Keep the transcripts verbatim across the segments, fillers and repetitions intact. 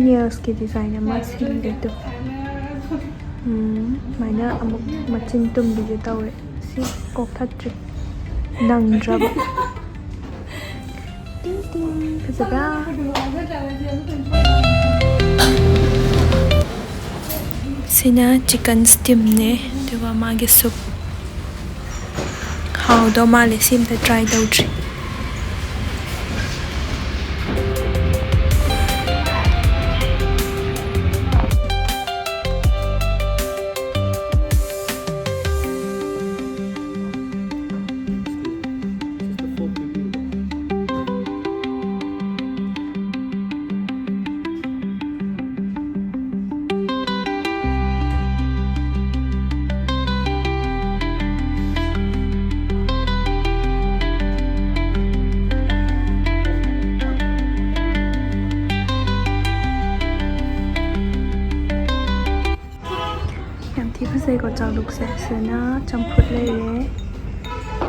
Nails ꯀꯤ design ꯑꯃ ꯁꯦꯝꯒꯦ ꯇꯨ꯫ ꯎꯝ, ꯁꯨꯃꯥꯏꯅ ꯑꯃꯨꯛ ꯃꯆꯤꯟ ꯇꯨꯝꯕꯤꯁꯦ ꯇꯧꯔꯦ꯫ ꯁꯤ ꯀꯣꯛ ꯊꯠꯇ꯭ꯔꯤ꯫ ꯅꯪꯗ꯭ꯔꯕ꯫ ꯇꯤꯡ ꯇꯤꯡ꯫ ꯐꯖꯕ꯭ꯔꯥ? ꯁꯤꯅ chicken steam ꯅꯦ, ꯑꯗꯨꯒ ꯃꯥꯒꯤ soup꯫ ꯍꯥꯎꯗꯧ ꯃꯥꯜꯂꯦ, ꯁꯤ ꯑꯝꯇ try ꯇꯧꯗ꯭ꯔꯤ꯫ ꯌꯥꯝ ꯊꯤ ꯐꯖꯩꯀꯣ ꯆꯥꯛꯂꯨꯛꯁꯦ꯫ ꯁꯤꯗꯅ ꯆꯝꯐꯨꯠ ꯂꯩꯔꯦ,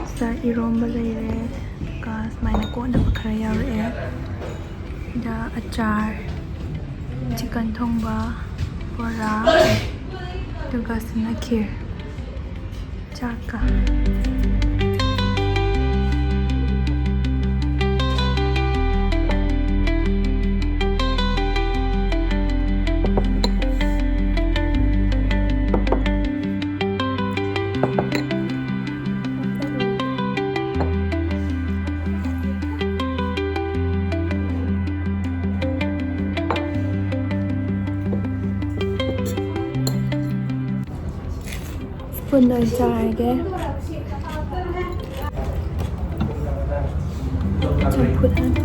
ꯁꯤꯗ ꯏꯔꯣꯝꯕ ꯂꯩꯔꯦ, ꯑꯗꯨꯒ ꯁꯨꯃꯥꯏꯅ ꯀꯣꯠꯅꯕ ꯈꯔ ꯌꯥꯎꯔꯛꯑꯦ꯫ ꯁꯤꯗ ꯑꯆꯥꯔ, chicken ꯊꯣꯡꯕ, ꯕꯣꯔꯥ, ꯑꯗꯨꯒ ꯁꯤꯅ ꯈꯤꯔ꯫ ꯆꯥꯛꯀ꯫ Spoon ꯑꯣꯏꯅ ꯆꯥꯔꯒꯦ꯫ ꯆꯝꯐꯨꯠ ꯍꯥꯟꯅ꯫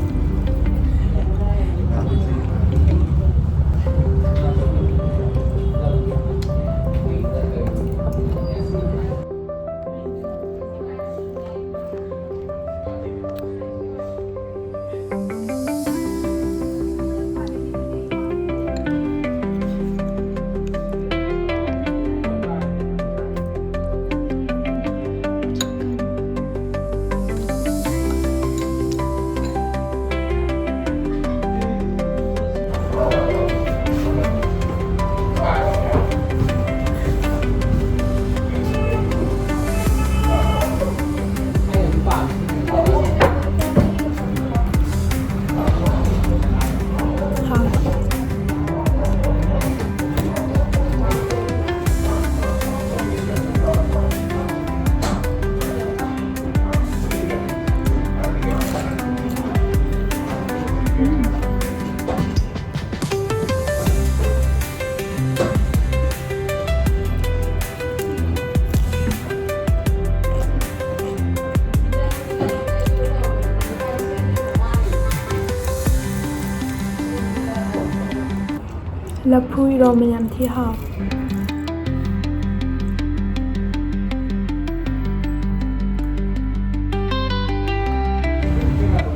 ꯂꯐꯨ ꯏꯔꯣꯝꯕ ꯌꯥꯝ ꯊꯤ ꯍꯥꯎ꯫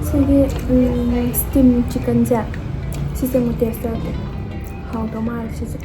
ꯁꯤꯒꯤ, ꯎꯝ, steam chickenꯁꯦ, ꯁꯤꯁꯦ ꯑꯃꯨꯛ taste ꯇꯧꯔꯛꯀꯦ꯫ ꯍꯥꯎꯗꯧ ꯃꯥꯜꯂꯦ ꯁꯤꯁꯦ꯫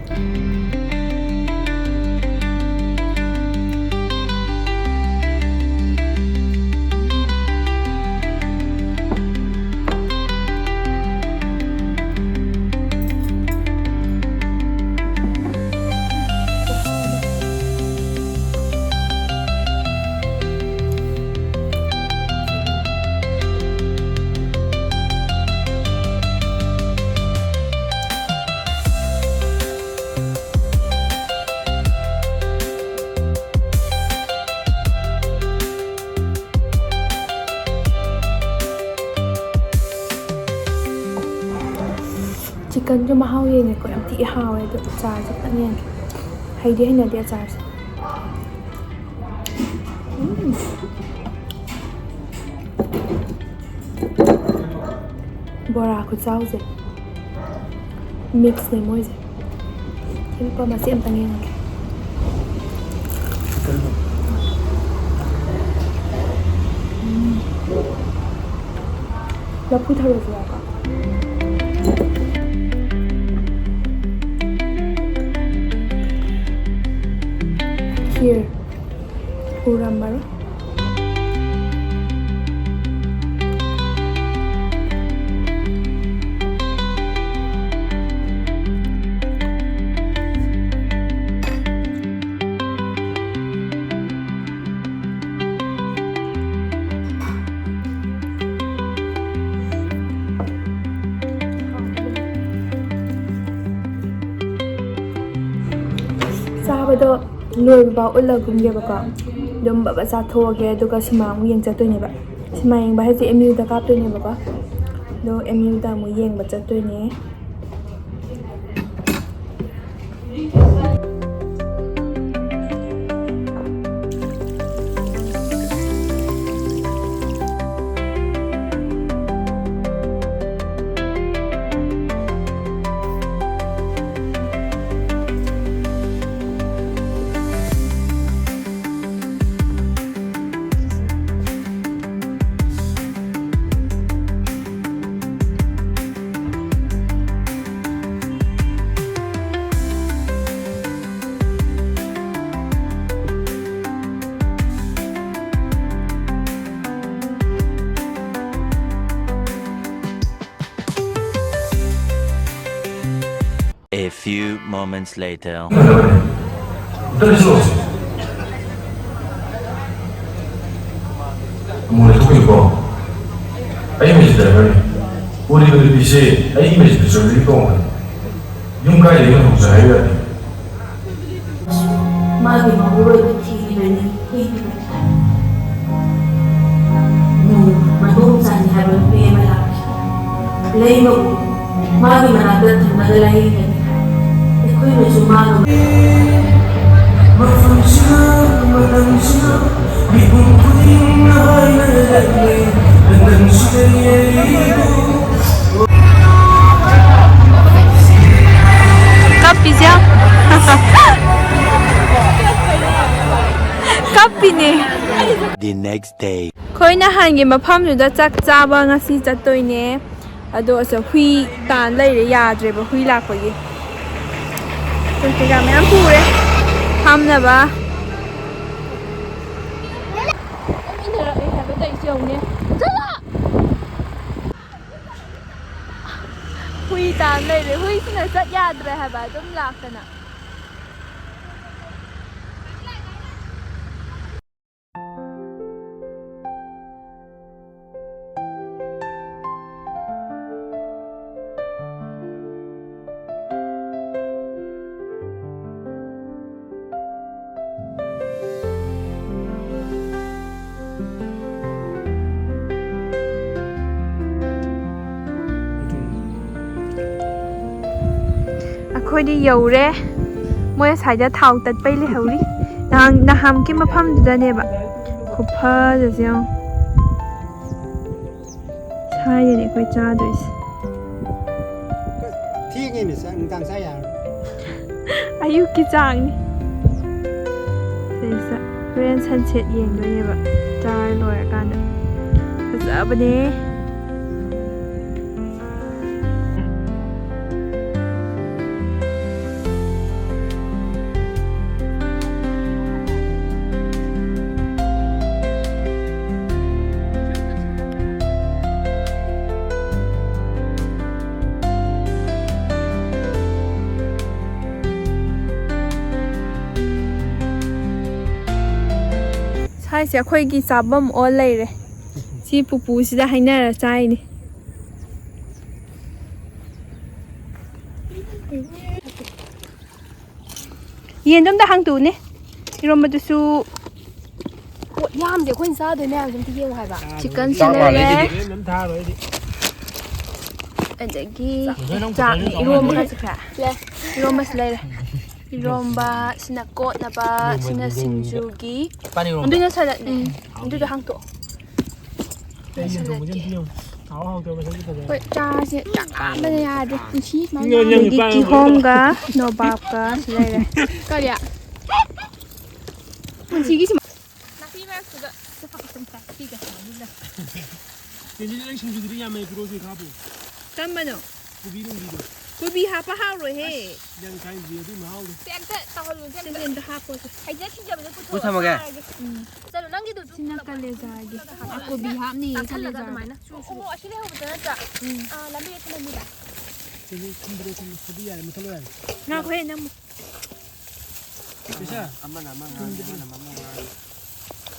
Chickenꯁꯨ ꯃꯍꯥꯎ ꯌꯦꯡꯉꯦꯀꯣ, ꯌꯥꯝ ꯊꯤ ꯍꯥꯎꯋꯦ꯫ ꯑꯗꯣ ꯑꯆꯥꯔꯁꯦ ꯈꯤꯇꯪ ꯌꯦꯡꯒꯦ꯫ ꯍꯩꯗꯤ ꯍꯩꯅꯗꯦ ꯑꯆꯥꯔꯁꯦ꯫ ꯎꯝ꯫ ꯕꯣꯔꯥ ꯈꯨꯆꯥꯎꯁꯦ꯫ Mixꯅꯦ ꯃꯣꯏꯁꯦ꯫ ꯁꯤ ꯂꯨꯄꯥ ꯃꯆꯦꯠ ꯑꯝꯇꯪ ꯌꯦꯡꯉꯒꯦ꯫ ꯎꯝ꯫ ꯂꯐꯨ ꯊꯔꯣꯁꯨ ꯌꯥꯎꯕ꯫ ꯈꯤꯔ꯫ ꯎꯔꯝꯃꯔꯣꯏ꯫ ꯆꯥꯕꯗꯣ ꯂꯣꯏꯕ ꯎꯠꯂꯒꯨꯝꯒꯦꯕꯀꯣ꯫ ꯑꯗꯨꯝ ꯕꯕ ꯆꯥꯊꯣꯛꯑꯒꯦ, ꯑꯗꯨꯒ ꯁꯤꯃꯥ ꯑꯃꯨꯛ ꯌꯦꯡ ꯆꯠꯇꯣꯏꯅꯦꯕ꯫ ꯁꯤꯃꯥ ꯌꯦꯡꯕ ꯍꯥꯏꯁꯦ M Uꯗ ꯀꯥꯞꯇꯣꯏꯅꯦꯕꯀꯣ꯫ ꯑꯗꯣ M Uꯗ ꯑꯃꯨꯛ ꯌꯦꯡꯕ ꯆꯠꯇꯣꯏꯅꯦ꯫ Few moments later. ꯑꯝꯇ ꯂꯩꯁꯤꯜꯂꯣꯁꯦ꯫ ꯑꯃꯨꯛ ꯂꯩꯊꯣꯛꯄꯤꯌꯨꯀꯣ꯫ ꯑꯩ ꯏꯃꯦꯖ ꯗ꯭ꯔꯥꯏꯚꯔꯅꯤ꯫ ꯎꯔꯤꯕ ꯅꯨꯄꯤꯁꯦ ꯑꯩ ꯏꯃꯦꯖ ꯗ꯭ꯔꯥꯏꯚꯔꯒꯤ ꯇꯣꯡꯕꯅꯤ꯫ ꯌꯨꯝ ꯀꯥꯏꯗꯒꯤꯅꯣ ꯍꯪꯕꯁꯨ ꯍꯥꯏꯕ ꯌꯥꯗꯦ꯫ ꯃꯥꯒꯤ ꯃꯄꯨꯔꯣꯏꯕ ꯊꯤꯔꯤꯕꯅꯤ, ꯊꯤꯔꯤꯕꯅꯤ꯫ ꯅꯣꯡꯃ ꯃꯗꯣꯝꯆꯥꯅꯤ ꯍꯥꯏꯕ ꯅꯨꯄꯤ ꯑꯃ ꯂꯥꯛꯈꯤ꯫ ꯂꯩꯃꯕꯨ ꯃꯥꯒꯤ ꯃꯅꯥꯛꯇ ꯊꯝꯂꯒ ꯂꯥꯌꯦꯡꯒꯅꯤ ꯍꯥꯏ꯫ ꯑꯩꯈꯣꯏꯅꯁꯨ ꯃꯥꯒ ꯃꯐꯝꯁꯤꯅ, ꯃꯇꯝꯁꯤꯅ ꯃꯤꯄꯨꯝ ꯈꯨꯗꯤꯡꯅ ꯍꯥꯏꯅꯔꯛꯂꯦ, ꯅꯪꯁꯤꯗ ꯌꯦꯡꯂꯤꯕꯨ꯫ ꯀꯞꯄꯤꯁꯦ ꯌꯦꯡꯉꯨ꯫ ꯀꯞꯄꯤꯅꯦ꯫ The next day. ꯑꯩꯈꯣꯏ ꯅꯍꯥꯟꯒꯤ ꯃꯐꯝꯗꯨꯗ ꯆꯥꯛ ꯆꯥꯕ ꯉꯁꯤ ꯆꯠꯇꯣꯏꯅꯦ꯫ ꯑꯗꯣ ꯑꯁ ꯍꯨꯏ ꯇꯥꯟ ꯂꯩꯔꯦ, ꯌꯥꯗ꯭ꯔꯦꯕ ꯍꯨꯏ ꯂꯥꯛꯄꯒꯤ꯫ ꯄꯣꯠ ꯀꯩꯀꯥ ꯃꯌꯥꯝ ꯄꯨꯔꯦ ꯐꯝꯅꯕ꯫ ꯏꯟꯅꯔꯛꯑꯦ ꯍꯥꯏꯕ ꯇꯧꯔꯤꯁꯦ ꯌꯦꯡꯉꯨꯅꯦ꯫ ꯆꯠꯂꯣ! ꯍꯨꯏ ꯇꯥꯟ ꯂꯩꯔꯦ꯫ ꯍꯨꯏꯁꯤꯅ ꯆꯠ ꯌꯥꯗ꯭ꯔꯦ ꯍꯥꯏꯕ, ꯑꯗꯨꯝ ꯂꯥꯛꯇꯅ꯫ ꯑꯩꯈꯣꯏꯗꯤ ꯌꯧꯔꯦ꯫ ꯃꯣꯏ ꯑꯁ꯭ꯋꯥꯏꯗ ꯊꯥꯎ ꯇꯠꯄꯩ ꯂꯩꯍꯧꯔꯤ꯫ ꯅꯍꯥꯟ, ꯅꯍꯥꯟꯃꯨꯛꯀꯤ ꯃꯐꯝꯗꯨꯗꯅꯦꯕ꯫ ꯈꯨꯐꯖꯁꯦ ꯌꯦꯡꯉꯣ꯫ ꯁꯥꯏꯗꯅꯦ ꯑꯩꯈꯣꯏ ꯆꯥꯗꯣꯏꯁꯦ꯫ ꯊꯦꯡꯉꯦꯅꯦ, ꯆꯥꯛ ꯅꯨꯡꯗꯥꯡ ꯆꯥ ꯌꯥꯔꯅꯤ꯫ ꯑꯌꯨꯛꯀꯤ ꯆꯥꯛꯅꯤ꯫ ꯁꯤꯗꯩꯁꯤꯗ ꯍꯣꯔꯦꯟ ꯁꯟꯁꯦꯠ ꯌꯦꯡꯗꯣꯏꯅꯦꯕ ꯆꯥꯔ ꯂꯣꯏꯔꯀꯥꯟꯗ꯫ ꯐꯖꯕꯅꯦ꯫ ꯁꯦ ꯑꯩꯈꯣꯏꯒꯤ ꯆꯥꯐꯝ ꯑꯣꯜ ꯂꯩꯔꯦ꯫ ꯁꯤ ꯄꯨꯄꯨꯁꯤꯗ ꯍꯥꯏꯅꯔ ꯆꯥꯏꯅꯤ꯫ ꯌꯦꯟꯗꯣ ꯑꯝꯇ ꯍꯥꯡꯇꯣꯛꯎꯅꯦ꯫ ꯏꯔꯣꯝꯕꯗꯨꯁꯨ꯫ ꯄꯣꯠ ꯌꯥꯝꯗꯦ ꯑꯩꯈꯣꯏꯅ ꯆꯥꯗꯣꯏ ꯃꯌꯥꯝꯁꯦ ꯑꯝꯇ ꯌꯦꯡꯉꯨ ꯍꯥꯏꯕ꯫ ꯆꯤꯛꯀꯟꯁꯨ ꯆꯥꯛ ꯃꯥꯜꯂꯦ ꯂꯩꯔꯦ꯫ ꯑꯩꯒꯤꯗꯤ꯫ ꯌꯦꯟ ꯑꯝ ꯊꯥꯔꯣꯏ ꯑꯩꯗꯤ꯫ ꯑꯗꯒꯤ ꯆꯥꯛꯅꯦ, ꯏꯔꯣꯝꯕꯒꯁꯦ ꯈꯔ꯫ ꯏꯔꯣꯝꯕꯁꯨ ꯂꯩꯔꯦ꯫ ꯏꯔꯣꯝꯕ ꯁꯤꯅ ꯀꯣꯠꯅꯕ, ꯁꯤꯅ ꯁꯤꯡꯖꯨꯒꯤ꯫ ꯄꯥꯟ ꯏꯔꯣꯝꯕ꯫ ꯑꯗꯨꯅ ꯁꯂꯠꯅꯦ꯫ ꯎꯝ꯫ ꯑꯗꯨꯗꯣ ꯍꯥꯡꯇꯣꯛꯑꯣ꯫ ꯑꯩ ꯌꯦꯟ ꯊꯣꯡꯕꯁꯦ ꯑꯝꯇ ꯌꯦꯡꯉꯨ꯫ ꯍꯥꯎ ꯍꯥꯎꯇꯕ ꯃꯁꯛꯇꯤ ꯐꯖꯔꯦ꯫ ꯍꯣꯏ, ꯆꯥꯁꯦ ꯆꯥꯛ ꯂꯥꯝꯕꯅ ꯌꯥꯗ꯭ꯔꯦ꯫ ꯄꯨꯟꯁꯤ ꯁꯨꯃꯥꯏꯅ ꯅꯪ ꯌꯥꯝ ꯂꯥꯝꯕ꯫ ꯑꯗꯒꯤ ꯅꯨꯄꯥ ꯌꯥꯝ ꯀꯤꯍꯣꯝꯒ ꯅꯣꯕꯥꯞꯀꯁꯨ ꯂꯩꯔꯦ꯫ ꯀꯔꯤ? ꯄꯨꯟꯁꯤꯒꯤ ꯁꯨꯃꯥꯏ-꯫ ꯅꯥꯄꯤ ꯃꯔꯛꯇꯨꯗ ꯆꯤꯟꯁꯤꯗꯤ ꯅꯪ ꯁꯤꯡꯖꯨꯗꯨꯗꯤ ꯌꯥꯝꯃꯦ, ꯄꯤꯔꯛꯑꯣꯁꯦ ꯈꯥꯕꯨ꯫ ꯀꯔꯝꯕꯅꯣ? ꯀꯣꯕꯤ ꯅꯨꯡꯕꯤꯗꯣ꯫ ꯀꯣꯕꯤ ꯍꯥꯞꯄ ꯍꯥꯎꯔꯣꯏꯍꯦ꯫ ꯑꯁ, ꯌꯥꯡꯈꯩ ꯍꯨꯝꯐꯨ ꯑꯗꯨꯏ ꯃꯍꯥꯎꯗꯣ꯫ ꯁꯦ, ꯑꯝꯇ ꯇꯧꯍꯜꯂꯨꯁꯦ, ꯑꯝꯇ꯫ ꯁꯦ, ꯑꯝꯇ ꯍꯥꯞꯄꯣꯁꯦ꯫ ꯍꯩꯖ ꯁꯤꯡꯖꯕꯗꯣ ꯄꯨꯊꯣꯛꯑ ꯄꯨꯊꯝꯃꯒꯦ? ꯆꯥꯔꯒꯦ꯫ ꯎꯝ꯫ ꯆꯠꯂꯣ, ꯅꯪꯒꯤꯗꯨꯁꯨ ꯁꯤꯅ ꯄꯨꯂꯞ ꯀꯂꯦꯖꯥꯒꯤ꯫ ꯄꯨꯂꯞ ꯍꯥꯞꯄꯣ꯫ ꯀꯣꯕꯤ ꯍꯥꯞꯅꯤ, ꯇꯥꯁꯜꯂꯒ ꯀꯂꯦꯖꯥ꯫ ꯑꯗꯨꯃꯥꯏꯅ꯫ ꯑꯣ, ꯑꯣ, ꯑꯁꯤ ꯂꯩꯍꯧꯕꯗꯣ ꯅꯠꯇ꯭ꯔꯥ? ꯎꯝ꯫ ꯑꯥ, ꯂꯝꯕꯤꯗ ꯊꯝꯃꯝꯃꯤꯗ꯫ ꯁꯤꯗꯤ ꯊꯝꯕꯗꯣ ꯊꯝꯕ, ꯁꯤꯗꯤ ꯌꯥꯔꯦ, ꯃꯨꯊꯠꯂꯣ ꯌꯥꯔꯦ꯫ ꯉꯥꯏꯈꯣꯍꯦ, ꯅꯪ꯫ ꯄꯩꯁꯥ꯫ ꯑꯃꯅ ꯑꯃ ꯉꯥꯡꯉꯤ, ꯑꯃꯅ ꯑꯃ ꯉꯥꯡꯉꯤ꯫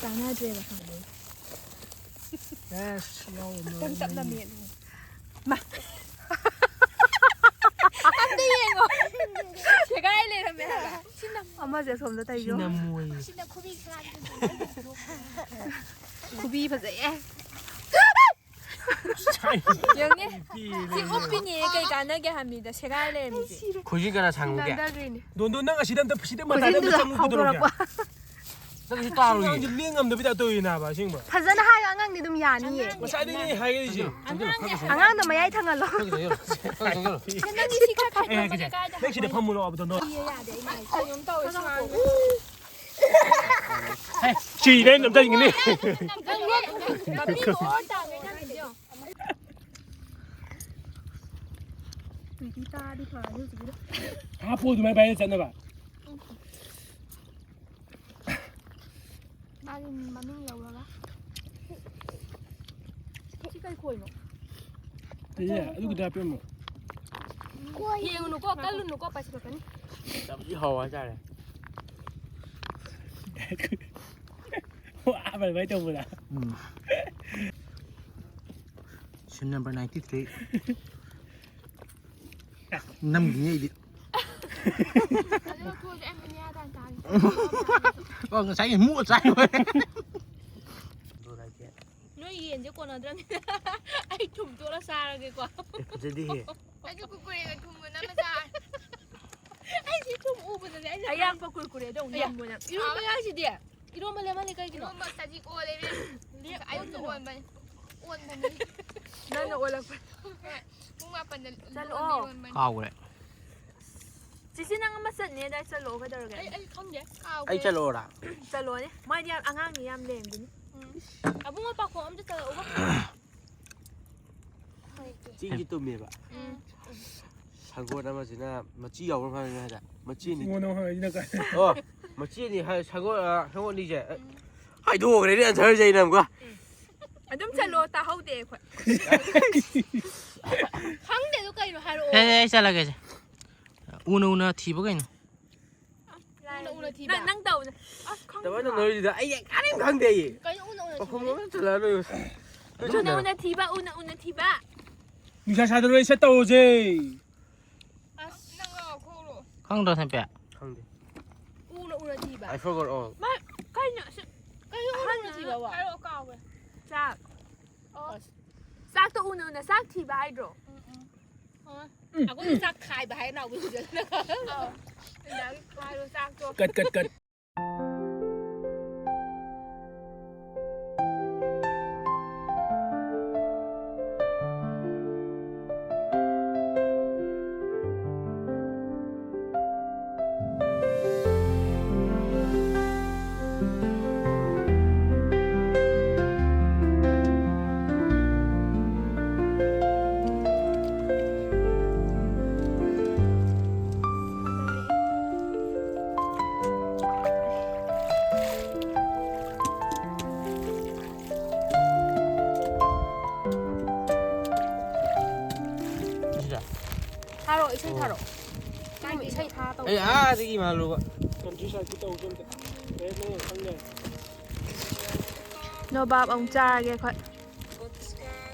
ꯇꯥꯟꯅꯗ꯭ꯔꯦꯕ꯫ ꯑꯦꯁ, ꯌꯥꯎꯔꯝꯃꯦ꯫ ꯈꯤꯇꯪ ꯇꯞꯅ ꯃꯦꯠꯂꯨ꯫ ꯃꯥ꯫ ꯑꯝꯇ ꯌꯦꯡꯉꯣ꯫ ꯁꯦꯒꯥꯏ ꯂꯩꯔꯝꯃꯦ ꯍꯥꯏꯕ꯫ ꯑꯃꯁꯦ ꯑꯁꯣꯝꯗ ꯇꯩꯌꯣ꯫ ꯁꯤꯅ ꯃꯣꯏ꯫ ꯁꯤꯅ ꯈꯨꯕꯤ ꯈꯔ꯫ ꯈꯨꯕꯤ ꯐꯖꯩꯌꯦ꯫ ꯌꯦꯡꯉꯦ꯫ ꯁꯤ ꯎꯞꯄꯤꯅꯦ, ꯀꯩ ꯀꯥꯟꯅꯒꯦ ꯍꯥꯏꯕꯅꯤꯗ, ꯁꯦꯒꯥꯏ ꯂꯩꯔꯝꯃꯤꯁꯦ꯫ ꯈꯨꯖꯤ ꯀꯅꯥ ꯁꯥꯡꯉꯨꯒꯦ? ꯅꯥꯟꯊꯈ꯭ꯔꯤꯅꯦ꯫ ꯗꯣꯟꯗꯣ, ꯅꯪ ꯑꯁꯤꯗ ꯑꯝꯇ, ꯁꯤꯗ ꯃꯇꯥꯏꯗ ꯑꯝꯇ ꯈꯨꯖꯤꯟꯗꯨꯁꯨ ꯆꯪꯉꯨ ꯀꯩꯗꯧꯔꯒꯦ? ꯍꯧꯗꯣꯔꯛꯄ꯫ ꯅꯪ ꯀꯩꯁꯨ ꯇꯥꯔꯣꯏꯌꯦ꯫ ꯑꯉꯥꯡꯁꯦ ꯂꯦꯡ ꯉꯝꯗꯕꯤ ꯇꯥꯏꯞ ꯇꯧꯔꯤꯅꯦ ꯍꯥꯏꯕ, ꯑꯁꯦꯡꯕ꯫ ꯐꯖꯅ ꯍꯥꯏꯌꯣ, ꯑꯉꯥꯡꯗꯤ ꯑꯗꯨꯝ ꯌꯥꯅꯤꯌꯦ꯫ ꯉꯁꯥꯏꯗꯒꯤ ꯍꯥꯏꯔꯛꯏꯁꯦ꯫ ꯑꯉꯥꯡꯗꯣ ꯃꯌꯥꯏ ꯊꯪꯍꯜꯂꯣ꯫ ꯅꯪꯒꯤ ꯁꯤ ꯈꯔ ꯑꯩ ꯍꯥꯏꯒꯦꯁꯦ, ꯈꯥꯏꯗꯣꯛꯑꯝꯃꯒꯦ ꯀꯥꯏꯗ ꯅꯪ ꯁꯤꯗ ꯍꯥꯏꯕ? ꯐꯝꯃꯨ ꯂꯥꯛꯑꯣ, ꯑꯗꯣ ꯅꯣ-, ꯀꯩꯅꯣꯝ ꯇꯧꯋꯦ, ꯁꯤ ꯉꯥꯡꯁꯦ꯫ ꯍꯦ, ꯁꯤ ꯂꯩ ꯑꯝꯇ ꯌꯦꯡꯒꯦꯅꯦ꯫ ꯅꯪ ꯂꯦꯞ-, ꯅꯪ ꯂꯦꯞ-, ꯅꯪ ꯂꯦꯞ-, ꯅꯪ ꯂꯦꯞ-, ꯅꯪ ꯂꯦꯞ-, ꯅꯪ ꯂꯦꯞ-, ꯄ꯭ꯔꯤꯇꯤ ꯇꯥꯔꯗꯤ ꯐꯔꯅꯤ ꯍꯧꯖꯤꯛꯀꯤꯗꯣ꯫ ꯍꯥꯞꯄꯣ, ꯑꯗꯨꯃꯥꯏꯅ ꯄꯥꯏꯔ ꯆꯠꯅꯕ꯫ ꯃꯥꯒꯤ ꯃꯃꯤꯡ ꯂꯧꯔꯒ꯫ ꯁꯤ ꯀꯩ ꯈꯣꯏꯅꯣ? ꯏꯌꯦ, ꯑꯗꯨꯒꯤꯗꯣ ꯍꯥꯞꯄꯤꯔꯝꯃꯣ꯫ ꯌꯦꯡꯉꯨꯅꯨꯀꯣ, ꯀꯜꯂꯨꯅꯨꯀꯣ, ꯄꯥꯏꯁꯤꯜꯂꯛꯀꯅꯤ꯫ ꯌꯥꯝ ꯊꯤ ꯍꯥꯎꯕ ꯍꯥꯏꯇꯥꯔꯦ꯫ ꯑꯥ, ꯕꯥꯏ ꯕꯥꯏ ꯇꯧꯕꯗ꯫ ꯎꯝ꯫ ꯁꯤꯟ ꯅꯝꯕꯔ ninety three꯫ ꯅꯝꯈꯤꯅꯤ ꯑꯩꯗꯤ꯫ ꯑꯗꯨꯒ ꯊꯣꯛꯑꯁꯦ, ꯑꯩ ꯃꯤꯅꯤꯍꯥ ꯇꯥꯟ ꯇꯥꯔꯦ꯫ ꯑꯣ, ꯉꯁꯥꯏꯒꯤ ꯃꯨꯛꯑ ꯆꯥꯏ ꯂꯣꯏꯔꯦ꯫ ꯅꯣꯏ ꯌꯦꯟꯁꯦ ꯀꯣꯟꯅꯗ꯭ꯔꯕꯅꯤꯅ ꯑꯩ ꯊꯨꯝ ꯇꯣꯠꯂ ꯆꯥꯔꯒꯦꯀꯣ꯫ ꯑꯦ, ꯐꯖꯗꯦꯍꯦ꯫ ꯑꯩꯁꯨ ꯀꯨꯀꯨꯔꯦꯒ ꯊꯨꯝꯒ ꯅꯝꯃ ꯆꯥꯔꯦ꯫ ꯑꯩꯁꯤ ꯊꯨꯝ ꯎꯕꯗꯅꯦ ꯑꯩꯅ ꯑꯌꯥꯛꯄ ꯀꯨꯔꯀꯨꯔꯦꯗꯣ ꯑꯃꯨꯛ ꯑꯌꯥ꯫ ꯅꯝꯕꯅ꯫ ꯏꯔꯣꯟꯕ ꯍꯥꯏꯁꯤꯗꯤ ꯏꯔꯣꯟꯕ ꯂꯦꯃꯟꯅꯤ ꯀꯩꯒꯤꯅꯣ? ꯏꯔꯣꯟꯕ ꯆꯖꯤꯛ ꯑꯣꯜꯂꯦ ꯏꯕꯦꯝꯃ꯫ ꯑꯌꯨꯛꯇ ꯑꯣꯟꯕꯅꯤ꯫ ꯑꯣꯟꯕꯅꯤ꯫ ꯅꯪꯅ ꯑꯣꯜꯂꯛꯄ꯫ ꯍꯣꯏ꯫ ꯄꯨꯡ ꯃꯥꯄꯟꯗ ꯆꯠꯂꯣ꯫ ꯂꯣꯟꯕ ꯏꯔꯣꯟꯕꯅꯤ꯫ ꯀꯥꯎꯈ꯭ꯔꯦ꯫ ꯆꯤꯆꯦ ꯅꯪ ꯑꯃ ꯆꯠꯅꯤ ꯑꯗꯥꯏ ꯆꯠꯂꯣ ꯀꯩꯗꯧꯔꯒꯦ? ꯑꯩ, ꯑꯩ ꯈꯪꯗꯦ꯫ ꯀꯥꯎꯈ꯭ꯔꯦ꯫ ꯑꯩ ꯆꯠꯂꯣꯔꯥ? ꯆꯠꯂꯣꯅꯦ꯫ ꯃꯥꯗꯤ ꯌꯥꯝ ꯑꯉꯥꯡꯅꯤ ꯌꯥꯝ ꯂꯦꯝꯕꯅꯤ꯫ ꯎꯝ꯫ ꯑꯕꯨꯡꯉꯣ ꯄꯥꯈꯣꯡ ꯑꯝꯇ ꯆꯠꯂꯛꯎꯕ꯫ ꯆꯤꯡꯁꯤ ꯇꯨꯝꯃꯦꯕ꯫ ꯎꯝ꯫ ꯁꯒꯣꯜ ꯑꯃꯁꯤꯅ ꯃꯆꯤ ꯌꯥꯎꯕ꯭ꯔꯥ ꯍꯥꯏꯕ ꯍꯥꯏꯗ꯫ ꯃꯆꯤ ꯑꯅꯤ꯫ ꯑꯩꯉꯣꯟꯗ ꯍꯪꯉꯛꯏꯁꯤꯅ ꯀꯥꯏ? ꯑꯣ, ꯃꯆꯤ ꯑꯅꯤ ꯍꯥꯏ, ꯁꯒꯣꯜ, ꯑ, ꯁꯒꯣꯜ ꯑꯅꯤꯁꯦ꯫ ꯎꯝ꯫ ꯍꯥꯏꯗꯣꯛꯈ꯭ꯔꯦꯅꯦ answerꯁꯦ ꯑꯩꯅ ꯑꯃꯨꯛꯀ꯫ ꯑꯗꯨꯝ ꯆꯠꯂꯣ, ꯇꯥꯍꯧꯗꯦ ꯑꯩꯈꯣꯏ꯫ ꯈꯪꯗꯦ ꯑꯗꯨ ꯀꯩꯅꯣ ꯍꯥꯏꯔꯛꯑꯣ꯫ ꯑꯦ, ꯑꯦ, ꯑꯩ ꯆꯠꯂꯒꯦꯁꯦ꯫ ꯎꯅ ꯎꯅ ꯊꯤꯕ ꯀꯩꯅꯣ? ꯎꯅ ꯎꯅ ꯊꯤꯕ? ꯅꯪ, ꯅꯪ ꯇꯧꯅꯦ꯫ ꯑꯁ, ꯈꯪꯗꯦ꯫ ꯀꯃꯥꯏꯅ ꯇꯧꯅꯔꯤꯗ? ꯑꯩ ꯀꯔꯤꯝ ꯈꯪꯗꯦ ꯑꯩ꯫ ꯀꯩꯅꯣ ꯎꯅ ꯎꯅ ꯄꯥꯎꯈꯨꯝ ꯊꯤꯕ? ꯑꯃ ꯆꯠꯂꯛꯑꯔꯣꯏ꯫ ꯎꯅ ꯎꯅ ꯊꯤꯕ, ꯎꯅ ꯎꯅ ꯊꯤꯕ꯫ ꯅꯨꯡꯁꯥ ꯁꯥꯗꯔꯣꯏ ꯁꯠ ꯇꯧꯔꯁꯦ꯫ ꯑꯁ꯫ ꯅꯪ ꯂꯥꯎ ꯈꯣꯡꯂꯣ꯫ ꯈꯪꯗ꯭ꯔꯣ, ꯁꯦꯝꯄꯦ? ꯈꯪꯗꯦ꯫ ꯎꯅ ꯎꯅ ꯊꯤꯕ꯫ I forgot all꯫ ꯃꯥ ꯀꯩꯅꯣ ꯑꯁꯤ ꯀꯩꯅꯣ ꯎꯅ ꯎꯅ ꯊꯤꯕ ꯋꯥ? ꯍꯥꯏꯔꯛꯑꯣ, ꯀꯥꯎꯒ꯭ꯔꯦ꯫ ꯆꯥꯛ꯫ ꯑꯣ꯫ ꯆꯥꯛꯇꯣ ꯎꯅ ꯎꯅ ꯆꯥꯛ ꯊꯤꯕ ꯍꯥꯏꯗ꯭ꯔꯣ? ꯎꯝ, ꯎꯝ꯫ ꯑꯣ꯫ ꯑꯩꯈꯣꯏꯗꯤ ꯆꯥꯛ ꯈꯥꯏꯕ ꯍꯥꯏ ꯅꯥꯎꯕꯤꯁꯤꯗ꯫ ꯑꯧ꯫ ꯅꯨꯡꯗꯥꯡꯒꯤ ꯈꯥꯏꯔꯣ ꯆꯥꯛꯇꯣ꯫ ꯀꯠ, ꯀꯠ, ꯀꯠ꯫ ꯁꯤꯗ꯫ ꯊꯥꯔꯛꯑꯣ, ꯏꯁꯩ ꯑꯣ꯫ ꯊꯥꯔꯛꯑꯣ꯫ ꯅꯪ ꯏꯁꯩ ꯊꯥ ꯇꯧ꯫ ꯑꯩ ꯑꯥꯗꯒꯤ ꯃꯥꯜꯂꯨꯕ꯫ Country sideꯀꯤ ꯇꯧꯁꯦ ꯑꯝꯇ꯫ ꯑꯦ, ꯅꯪ ꯌꯥꯝ ꯈꯪ ꯂꯩꯔꯝꯃꯦ꯫ ꯅꯣꯕꯥꯞ ꯑꯃꯨꯛ ꯆꯥꯔꯒꯦ ꯑꯩꯈꯣꯏ꯫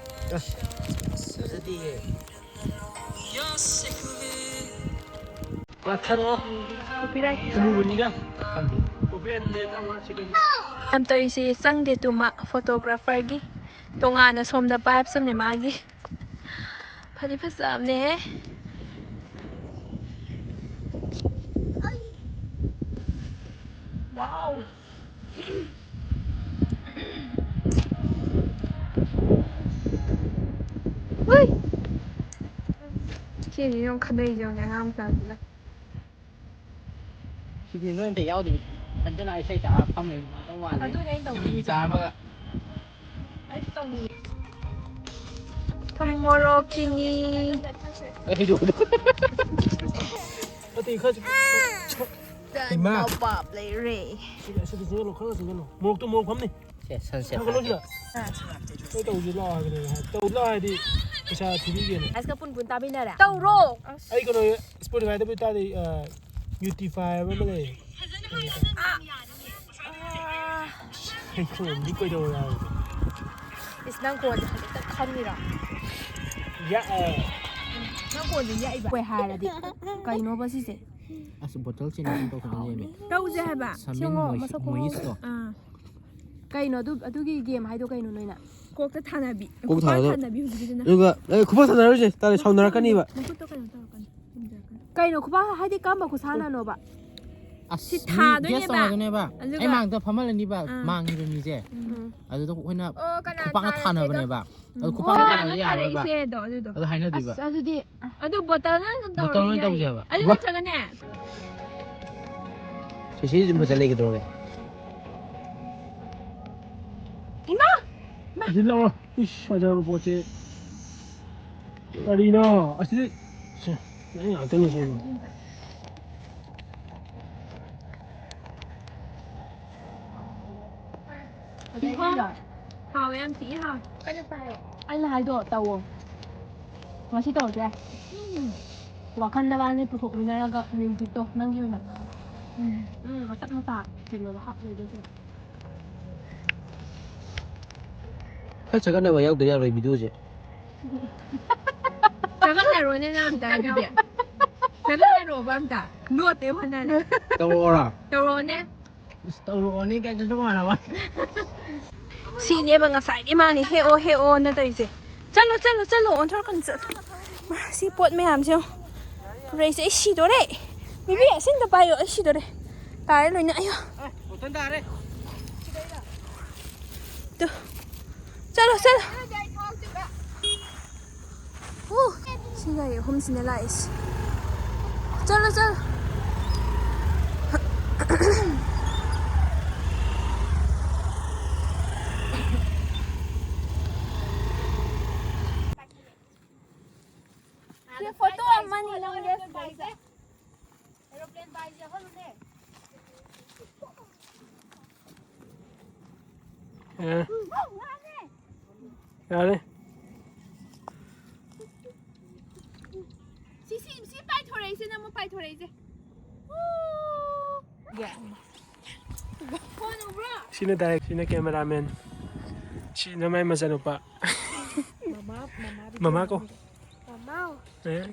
ꯐꯖꯗꯤꯌꯦ꯫ ꯌꯥꯝ ꯇꯧꯔꯤꯁꯤ ꯆꯪꯗꯦ ꯇꯨꯃ ꯐꯣꯇꯣꯒ꯭ꯔꯥꯐꯔꯒꯤ ꯇꯣꯉꯥꯟꯅ ꯁꯣꯝꯗ ꯄꯥꯏꯞ ꯆꯪꯉꯦ ꯃꯥꯒꯤ꯫ ꯐꯗꯤ ꯐꯖꯕꯅꯦꯍꯦ꯫ ꯁꯤꯅꯤ ꯌꯥꯝ ꯈꯟꯅꯩꯁꯦ ꯌꯦꯡꯉꯨꯅꯦ ꯑꯉꯥꯡ ꯃꯆꯥꯁꯤꯅ꯫ ꯁꯤꯗꯤ ꯅꯣꯏ ꯑꯝꯇ ꯌꯥꯎꯗꯦ꯫ ꯏꯊꯟꯇꯅ ꯏꯁꯩ ꯇꯥꯔ ꯐꯝ ꯂꯩꯕ ꯃꯥꯜꯂꯦ꯫ ꯑꯗꯨꯅꯦ ꯑꯩꯅ ꯇꯧꯅꯤꯡꯉꯤꯁꯦ꯫ ꯇꯥꯔꯒ ꯑꯩꯁꯨ ꯇꯧꯅꯤꯡꯉꯤ꯫ ꯊꯨꯝ ꯃꯣꯔꯣꯛ ꯆꯤꯅꯤ꯫ ꯑꯩꯗꯣ ꯑꯇꯩ ꯈꯔꯁꯨ ꯏꯃꯥ꯫ ꯄꯥꯞ ꯂꯩꯔꯦ꯫ ꯁꯤꯗ ꯁꯤꯗ ꯆꯪꯁꯤꯜꯂꯣ ꯈꯔ ꯆꯪꯁꯤꯜꯂꯣ ꯃꯣꯔꯣꯛꯇꯣ ꯃꯣꯔꯣꯛ ꯐꯝꯅꯤ꯫ ꯁꯦ ꯁꯟꯁꯦꯠ ꯊꯥꯒꯠꯂꯣ ꯁꯤꯗ꯫ ꯀꯩ ꯇꯧꯁꯤ ꯂꯥꯛꯑꯣ ꯍꯥꯏꯕꯅꯦ ꯍꯥꯏ ꯇꯧ ꯂꯥꯛꯑꯣ ꯍꯥꯏꯗꯤ ꯄꯩꯁꯥ ꯊꯤꯕꯤꯒꯦꯅ꯫ ꯑꯁꯀ ꯄꯨꯟ ꯄꯨꯟ ꯇꯥꯃꯤꯟꯅꯔꯦ꯫ ꯇꯧꯔꯣ꯫ ꯑꯩ ꯀꯩꯅꯣ ꯏꯁꯄꯣꯇꯤꯐꯥꯏꯗꯕꯨꯗꯤ ꯇꯥꯗꯦ꯫ ꯕ꯭ꯌꯨꯇꯤꯐꯥꯏ ꯍꯥꯏꯕ ꯑꯃ ꯂꯩꯌꯦ꯫ ꯑꯩ ꯈꯣꯟꯗꯤ ꯀꯩꯗꯧꯔꯦ ꯍꯥꯏꯕ꯫ ꯏꯁ ꯅꯪ ꯀꯣꯟꯁꯦ ꯍꯧꯖꯤꯛꯇ ꯈꯪꯉꯤꯔꯣ? ꯌꯥ ꯑ꯫ ꯅꯪ ꯀꯣꯟꯁꯦ ꯌꯥꯛꯏꯕ꯫ ꯀꯣꯏ ꯍꯥꯏꯔꯗꯤ ꯀꯩꯅꯣꯕ ꯁꯤꯁꯦ? ꯑꯁ ꯕꯣꯇꯜ ꯆꯦꯟꯖ ꯑꯃ ꯇꯧꯁꯜꯂꯛꯑꯦꯃꯤ꯫ ꯇꯧꯁꯦ ꯍꯥꯏꯕ꯫ ꯁꯃꯤꯟ ꯁꯦꯡꯉꯣ ꯃꯣꯏꯁ- ꯃꯁꯛ ꯈꯨ ꯃꯣꯏꯁꯇꯣ꯫ ꯑꯥ꯫ ꯀꯩꯅꯣ ꯑꯗꯨ ꯑꯗꯨꯒꯤ ꯒꯦꯝ ꯍꯥꯏꯗꯣ ꯀꯩꯅꯣ ꯅꯣꯏꯅ? ꯀꯣꯛꯇ ꯊꯥꯅꯕꯤ꯫ ꯀꯣꯛ ꯊꯥꯅꯕ꯫ ꯊꯥꯅꯕꯤ ꯍꯧꯖꯤꯛꯀꯤꯗꯨꯅ꯫ ꯑꯗꯨꯒ ꯑꯦ ꯈꯨꯄꯥꯛ ꯊꯥꯅꯔꯣꯏꯁꯦ ꯇꯥꯔꯦ ꯁꯥꯎꯅꯔꯛꯀꯅꯤꯕ꯫ ꯃꯈꯨꯠꯇꯣ ꯀꯩꯅꯣ ꯇꯧꯔꯛꯀꯅꯤ꯫ ꯈꯨꯝꯖꯔꯛꯀꯅꯤ꯫ ꯀꯩꯅꯣ ꯈꯨꯄꯥꯛ ꯍꯥꯏꯗꯤ ꯀꯔꯝꯕ ꯈꯨꯁꯥꯟꯅꯅꯣꯕ? ꯑꯁ ꯁꯤ ꯃꯤ ꯊꯥꯗꯣꯏꯅꯦꯕ꯫ ꯒꯦꯁ ꯇꯧꯅꯗꯣꯏꯅꯦꯕ꯫ ꯑꯗꯨꯒ ꯑꯩ ꯃꯥꯡꯗ ꯐꯝꯍꯜꯂꯅꯤꯕ ꯎꯝ꯫ ꯃꯥꯡꯉꯤꯕ ꯃꯤꯁꯦ꯫ ꯎꯝ꯫ ꯑꯗꯨꯗ ꯑꯩꯈꯣꯏꯅ ꯑꯣ ꯀꯅꯥ ꯈꯨꯄꯥꯛꯅ ꯊꯥꯔꯒꯦꯗꯣ? ꯊꯥꯅꯕꯅꯦꯕ꯫ ꯑꯗꯨ ꯑꯣ ꯈꯨꯄꯥꯛꯅ ꯊꯥꯅꯕ ꯍꯥꯏꯔꯦ ꯌꯥꯔꯣꯏꯕ꯫ ꯏꯆꯦꯗꯣ ꯑꯗꯨꯗꯣ꯫ ꯑꯗꯨ ꯍꯥꯏꯅꯗꯣꯏꯕ꯫ ꯑꯁ ꯑꯗꯨꯗꯤ ꯑꯗꯨ ꯕꯣꯇꯜ ꯅꯪ ꯕꯣꯇꯜ ꯑꯣꯏꯅ ꯇꯧꯁꯦ ꯍꯥꯏꯕ꯫ ꯑꯗꯨ ꯅꯠꯇ꯭ꯔꯒꯅꯦ꯫ ꯁꯤꯁꯤ ꯑꯗꯨꯝ ꯐꯖ ꯂꯩꯒꯗꯧꯔꯒꯦ꯫ ꯏꯃꯥ꯫ ꯑꯁꯤ ꯂꯧꯔꯣ꯫ ꯏꯁ ꯐꯖꯕ ꯄꯣꯠꯁꯦ꯫ ꯀꯔꯤꯅꯣ? ꯑꯁꯤꯗꯤ ꯁꯦ, ꯅꯪ ꯉꯥꯛꯇꯅꯤ ꯁꯦ꯫ ꯍꯥꯎꯋꯦ ꯌꯥꯝ ꯊꯤ ꯍꯥꯎꯋꯦ꯫ ꯑꯩꯅ ꯍꯥꯏꯗꯣ ꯇꯧꯋꯣ꯫ ꯉꯁꯤ ꯇꯧꯔꯁꯨ ꯌꯥꯏ꯫ ꯋꯥꯈꯜ ꯅꯕꯥꯅꯤ ꯄꯨꯊꯣꯛꯃꯤꯟꯅꯔꯒ ꯃ꯭ꯌꯨꯖꯤꯛꯇꯣ ꯅꯪꯒꯤ ꯑꯣꯏꯅ꯫ ꯎꯝ, ꯃꯇꯠ ꯃꯇꯥ ꯀꯩꯅꯣꯗꯣ ꯍꯥꯞꯂꯣꯏꯗꯣꯏꯁꯦ꯫ ꯆꯒꯠꯅꯕ ꯌꯥꯎꯗ ꯌꯥꯔꯣꯏ ꯚꯤꯗꯤꯑꯣꯁꯦ꯫ ꯆꯒꯠꯅꯔꯣꯅꯦ ꯅꯪ ꯑꯝꯇ ꯑꯗꯨꯗꯤ꯫ ꯆꯒꯠꯅꯔꯣꯕ ꯑꯝꯇ꯫ ꯅꯣꯠꯇꯦ ꯍꯣꯠꯅꯔꯦ꯫ ꯇꯧꯔꯛꯑꯣꯔꯥ? ꯇꯧꯔꯛꯑꯣꯅꯦ꯫ ꯑꯁ, ꯇꯧꯔꯛꯑꯣꯅꯦ ꯀꯥꯏꯅ ꯆꯞ ꯃꯥꯟꯅꯕ꯫ ꯁꯤꯅꯦꯕ ꯉꯁꯥꯏꯗꯤ ꯃꯥꯅꯤ ꯍꯦꯛꯑꯣ ꯍꯦꯛꯑꯣꯅ ꯇꯧꯔꯤꯁꯦ꯫ ꯆꯠꯂꯣ, ꯆꯠꯂꯣ, ꯆꯠꯂꯣ, ꯑꯣꯟꯊꯣꯔꯛꯀꯅꯨ, ꯆꯠꯂꯣ꯫ ꯃꯥ, ꯁꯤ ꯄꯣꯠ ꯃꯌꯥꯝꯁꯦ ꯌꯦꯡꯉꯣ꯫ ꯄꯨꯔꯛꯏꯁꯦ, ꯑꯩ ꯁꯤꯗꯣꯔꯦ꯫ ꯕꯤꯕꯤ, ꯑꯁꯤꯝꯇ ꯄꯥꯏꯌꯣ, ꯑꯩ ꯁꯤꯗꯣꯔꯦ꯫ ꯇꯥꯔꯦ ꯂꯣꯏꯅ, ꯑꯌꯣ꯫ ꯑꯦ, ꯕꯣꯇꯜ ꯇꯥꯔꯦ꯫ ꯇꯨ꯫ ꯆꯠꯂꯣ, ꯆꯠꯂꯣ꯫ ꯎ, ꯁꯤ ꯒꯥꯔꯤ ꯑꯍꯨꯝꯁꯤꯅ ꯂꯥꯛꯏꯁꯦ꯫ ꯆꯠꯂꯣ, ꯆꯠꯂꯣ꯫ ꯁꯤ ꯐꯣꯇꯣ ꯑꯃꯅꯤ ꯅꯝꯒꯦ ꯁꯤꯗꯩꯗ꯫ ꯑꯦ꯫ ꯌꯥꯔꯦ꯫ ꯁꯤ, ꯁꯤ, ꯁꯤ ꯄꯥꯏꯊꯣꯔꯛꯏꯁꯦ, ꯅꯪꯕꯨ ꯄꯥꯏꯊꯣꯔꯛꯏꯁꯦ꯫ ꯐꯣꯟ ꯎꯕ꯭ꯔꯣ? ꯁꯤꯅ ꯗꯥꯏꯔꯦꯛ, ꯁꯤꯅ ꯀꯦꯃꯦꯔꯥꯃꯦꯟ, ꯁꯤꯅ ꯃꯥꯏ ꯃꯆꯥꯅꯨꯄꯥ꯫ ꯃꯃꯥ, ꯃꯃꯥ ꯃꯃꯥ ꯀꯣ꯫ ꯃꯃꯥ꯫ ꯑꯦ꯫